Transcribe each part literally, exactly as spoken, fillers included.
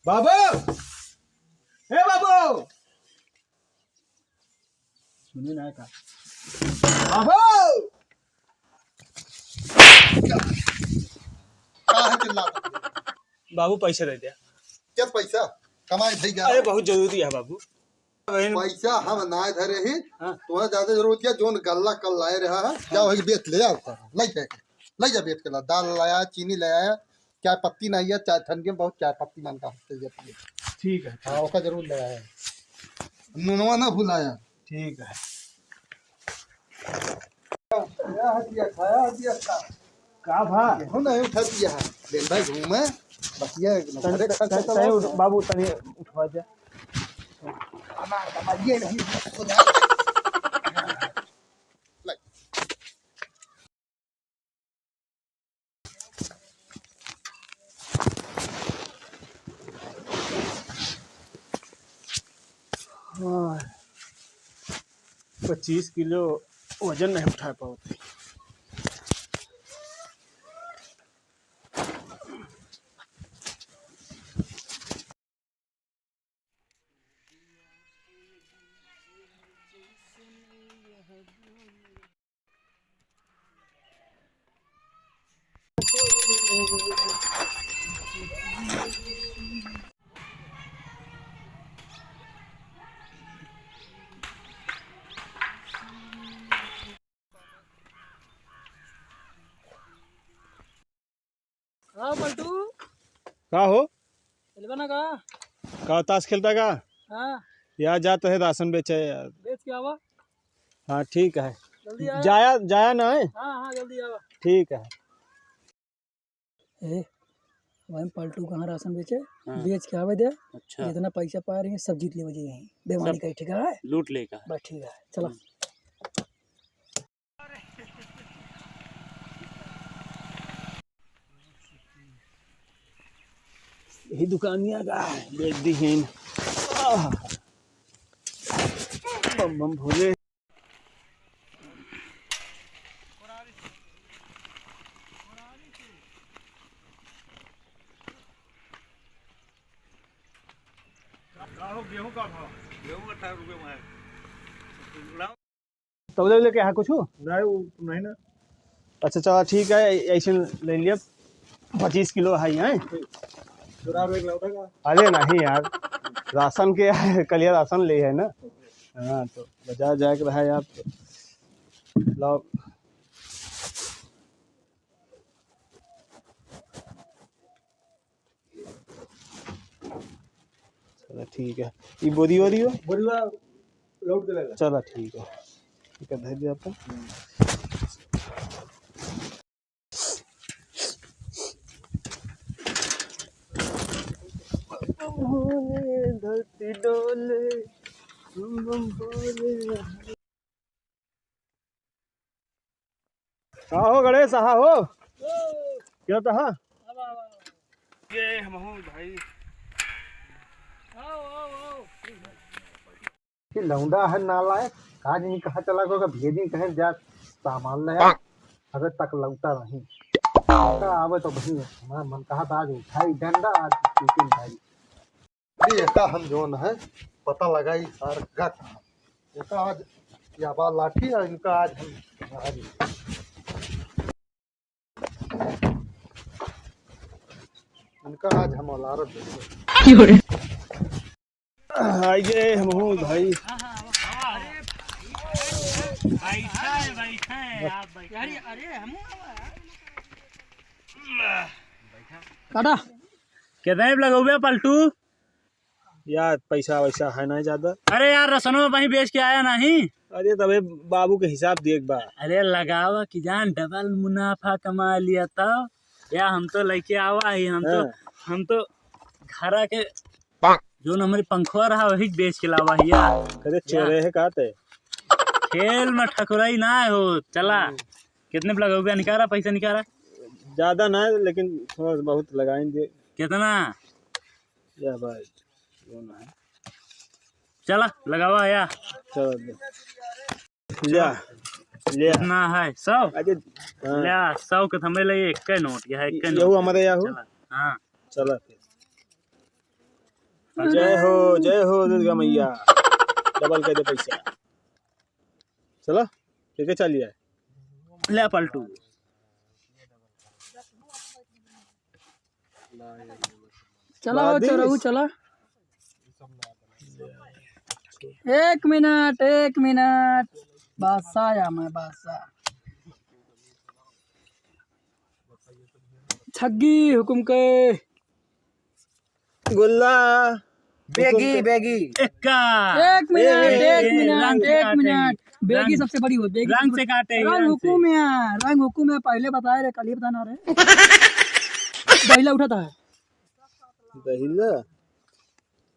बाबू, ए बाबू, सुने ना का? बाबू, का है चिल्लात? बाबू, पैसा दे दे। क्या पैसा? कमाई भई जा। अरे, बहुत जरूरी है बाबू। पैसा हम ना धरे ही। हाँ। तुम्हें ज्यादा जरूरत क्या? जोन गल्ला कल लाए रहा है, हाँ। जाओ, एक बेच ले जाओ, ले जाए, ले जा बेच के ला। दाल लाया, चीनी लाया, चाय पत्ती नहीं है, चाय ठंडी में बहुत चाय पत्ती मन का होते जाती है। ठीक है। हाँ, ओका जरूर ले आया। नुनवा ना भुलाया। ठीक है। खाया हटिया, खाया हटिया का। का भा? केहू नहीं उठा दिया है। दिन भर घूमे, बसिया एक नंबर तनी, एक तनी, तनी उठ-, बाबू, तनी उठवा दे। हमार कमरिए नहीं उठा। हाँ, पच्चीस किलो वजन नहीं उठा पावत है। हाँ, पलटू। का हो? खेलबा ना का? का ताश खेलता का? हाँ। यार, जात है राशन बेचे यार। बेच के आवा। हाँ, ठीक है। जल्दी आया। जाया, जाया ना है? हाँ, हाँ, जल्दी आवा। ठीक है। ए, वहीं पलटू कहाँ राशन बेचे? हाँ। बेच के आवे दे। अच्छा। जितना पैसा पा रही है, सब जीत लेवे जाइए। बेमानी सब का, ठीक है? लूट लेगा। बस, ठीक है, चलो। हम्म। यही दुकानिया का बेच दी हैं। आह। बम बम भोले। का हो, गेहूं का भाव? गेहूं अठारह रुपये में है। तौले लेके यहाँ कुछ? नहीं, वो नहीं ना। अच्छा, चला ठीक है, ऐसे ले लिया, पच्चीस किलो है, हैं? चुरा लो एक लौटा का। अरे नहीं यार, राशन के कलिया राशन ले है ना। हाँ, तो बाजार जाए के रहा यार, तो लाओ। चला ठीक है, ई बोरी वोरी हो? बोरिया लौट के लेगा। चला ठीक है, ठीक है, धर दिया अपन। धरती डोले, बम बम भोले। का हो गणेश, आहा हो? क्या तहा? ये हम हो भाई। आओ, आओ, आओ। कि लौंडा है नालायक, का जानी कहाँ चला गो, भेजी कहें जा सामान ले आ। अबे तक लौटा नहीं। का आवे तो बहिन, हमारा मन कहा था आज उठाई डंडा, आज पीटिन भाई। अरे एका हम जौन है, पता लगाई सार का कहा। एका आज या बा लाठी और इनका आज हम, आज इनका आज हम अलारत देंगे। आइए हम हो भाई। काटा। कितने में लगौबे पलटू? यार, पैसा वैसा है नहीं ज्यादा। अरे यार, रसनवा वहीं बेच के आया नहीं। अरे, तबे बाबू के हिसाब दिए के बा। अरे, लगावा कि जान, डबल मुनाफा कमा लिया तब। या हम तो लेके आवा ही, हम तो, हाँ। हम तो घरा के जौन हमरे पंखवा रहा, वही बेच के लावा हिया। अरे, चोरे है का ते? खेल में ठकुराई ना हो, चला। हम्म। कितने पे लगाओगे? निकाला, पैसा निकाला। ज्यादा ना है, लेकिन थोड़ा बहुत लगाएंगे। कितना? या भाई, वो ना है। चला, लगावा या। चलो, दे। लिया, लिया। कितना है? सौ? अरे, हाँ। लिया, सौ के थमे ले, एक के नोट, यह एक के ये नोट। वो हमारे यहाँ हो? चला, हाँ। चला फिर। जय हो, जय हो दुर्गा मैया। डबल कर दे पैसा। चला, लेके चलिए। ले पलटू। चला हो, बादिश। चला हो, चला। एक मिनट, एक मिनट। बादशाह या मैं बादशाह। छग्गी हुकुम के। गुल्ला। बेगी, बेगी। एक्का। एक मिनट, ए, एक ए, मिनट, रंग से एक काटे। मिनट। बेगी रंग, सबसे बड़ी हो, बेगी रंग सबसे से काटे, रंग रंग से। हुकुम है, रंग हुकुम है, पहले बताए रे, कल ही बताना रे। दहिला उठाता है। दहिला?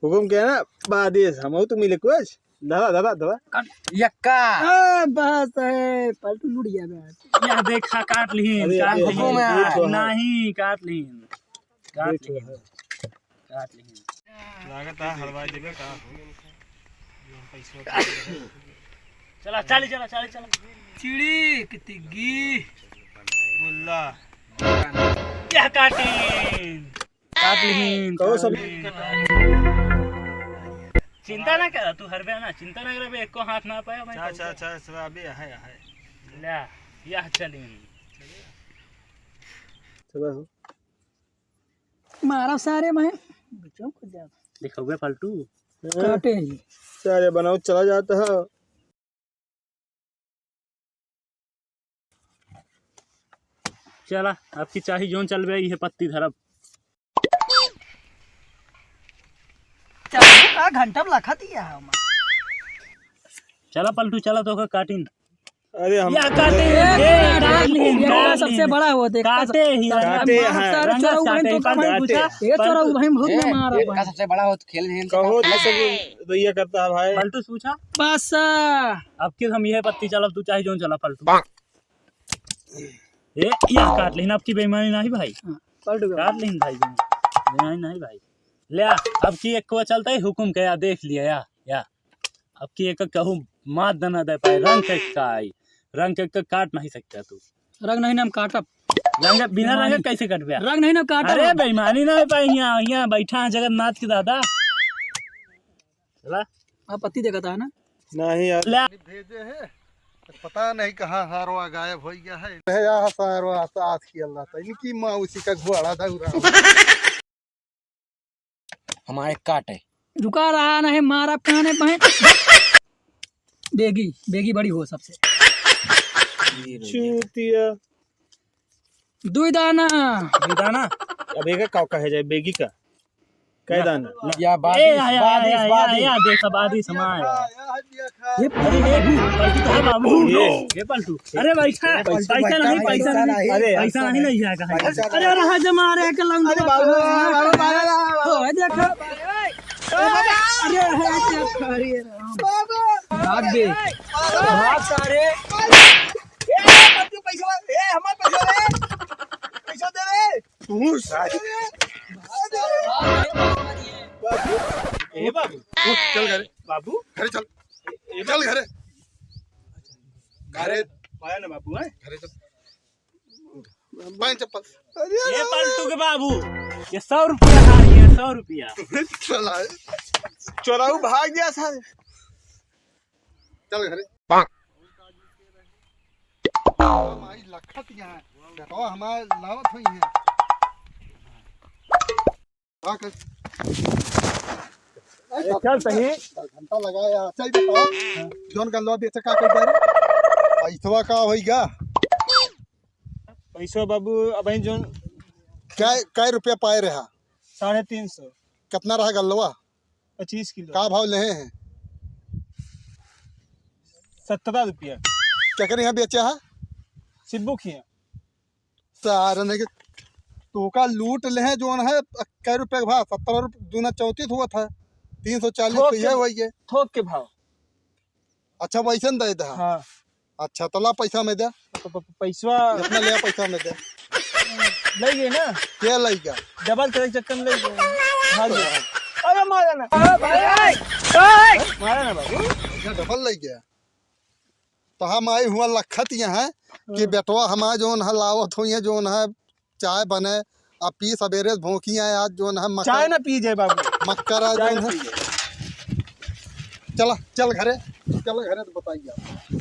हुकुम क्या ना, बादिश, हम हो तो मिले कुछ। दादा, दादा, दादा। यक्का। आ, बस है, पलटू लूट गया बस। यह देखा, काट लीन, अरे, काट अरे, लीन। हुकुम है। नहीं, काट लीन। काट लीन। काट लीन। लागत है हलवाई देबे का हो। चला, चाली, चला, चाली, चला। चिड़ी, कितिगी। गुल्ला। यह काटिन। काट लीन, कहो सब। काट लीन। चिंता ना करा, तू हरबे ना, चिंता ना करबे, एको हाथ ना पाया भाई। अच्छा, अच्छा, अच्छा, सब अभी है, है। ले, यह चलीन। चलो हो। मारा सारे मैं। बचाओ कुछ ज्यादा। दिखाओगे पलटू? काटे ही। सारे बनाओ, चला जाता है। चला, अब की चाही जोन चलबे, इहे पत्ती धरब। चला, का घंटा में लखा दिया है हमार। चला पलटू, चला तो का काटिन। अरे हम या काटे, ए, ए, काट ली, ये काट ली। सबसे बड़ा हो, देख, काटे ही, काटे हैं। मार सारे रंगत चोरऊ बहन काटे, तो का भाई काटे। पूछा? ये चोरऊ बहन बहुत ए, मार ये रहा का है। सबसे बड़ा हो तो खेल नहीं कहो तो सब तो ये करता है भाई। पलटू पूछा? बस। अब की हम यह पत्ती चलब, तू चाहे जोन चला पलटू। ए, या काट लेना, अब की बेईमानी नहीं भाई। हाँ, पलटू का। काट लेना भाई, बेईमानी नहीं भाई। ले आ, अब की एक को चलता है हुकुम के, या देख लिया, या, या। अब की एक कहूँ मात दना दे पाए, रंग के का आई, रंग के काट नहीं सकता तू। रंग नहीं ना हम काटब। रंग, बिना रंग बेईमानी। कैसे कटबे? रंग नहीं ना काटब। अरे बेईमानी ना हो पाए, यहाँ, यहाँ बैठा है जगन्नाथ के दादा। चला। आप पत्ती देखता है ना? नहीं यार। ले। भेजे है, पता नहीं कहाँ सारवा गायब हो गया है। है यहाँ सारवा साथ खेल रहा था, इनकी माँ उसी का घोड़ा दौड़ा। हमारे काटे। रुका रहा नहीं, मारा काने पे। बेगी, बेगी बड़ी हो सबसे। चूतिया। दुई दाना। दुई दाना? अब एक का कहे जाए, बेगी का? कै दाना? या बादिश, ए, आया, बादिश, आया, आया, बादिश। आया, देख, बादिश हमारा। ये अरे, ये भी, पलटू तो है बाबू। ये, ये पलटू। अरे, पैसा, पैसा नहीं, पैसा नहीं। अरे, पैसा नहीं, नहीं जाएगा। पैसा अरे, रहा जमा रहे के लंग अरे, बाबू, बाबू, बाबू, बाबू। ओ, देखो। अरे, अरे, अरे, अरे, राम। भाग दे। भाग सारे। ए, बाबू, पैसा, ए, हमार पैसा रे। पैसा दे रे। तू सारे। बाबू। ए बाबू। उठ, चल घरे। बाबू। घरे चल। ए, ए चल घरे। घरे। पाया ना बाबू, हैं? घरे चल। पाए चप्पल। ये पलटू के बाबू, ये सौ रुपया है, ये सौ रुपया। चला है। चोराऊ भाग गया सारे। चल घरे। हमारी लखत यहाँ है। बेटवा हमारे लावत हुई है। हाँ, कर। ए, चल सही। घंटा लगाया। चल बेटा। जौन गल्लवा बेचे का कर दे रे? पैसवा का होइगा? पैसवा बाबू, अबहीं जौन कै, कै रुपया पाए रहा? साढ़े तीन सौ। कितना रहा गल्लवा? पच्चीस किलो। का भाव लेहे हैं? सत्रह रुपया। केकरे यहाँ बेचा है? सिब्बू के यहाँ। सारन के तोका लूट लेहे जौन है, कै रुपया के भाव, सत्रह रुपया दूना चौंतीस हुआ था, तीन सौ चालीस थोक तो के, यह हुआ ये। थोक के भाव। अच्छा, वैसे न दे दे। हाँ। अच्छा, तो ला पैसा में दे। तो प-, प-, पैसवा इतना ले पैसा में दे। ले गए ना? क्या ले गया? डबल करे चक्कर में ले गए। भाग गया। अरे मारा ना। अरे भाई, भाई। मारा ना बाबू। अच्छा, डबल ले गया। तो हम आई हुआ लखत यहाँ कि हाँ। बेटवा हमार जौन है लावत हुई है, जौन है चाय बने, अब पी सबेरे से भोंकी आए आज जौन है मक्का, चाय ना पी जाए बाबू। मक्का रहा चाय जौन ना है। पी जाए। चला, चल घरे, चल घरे तो बताइए आप।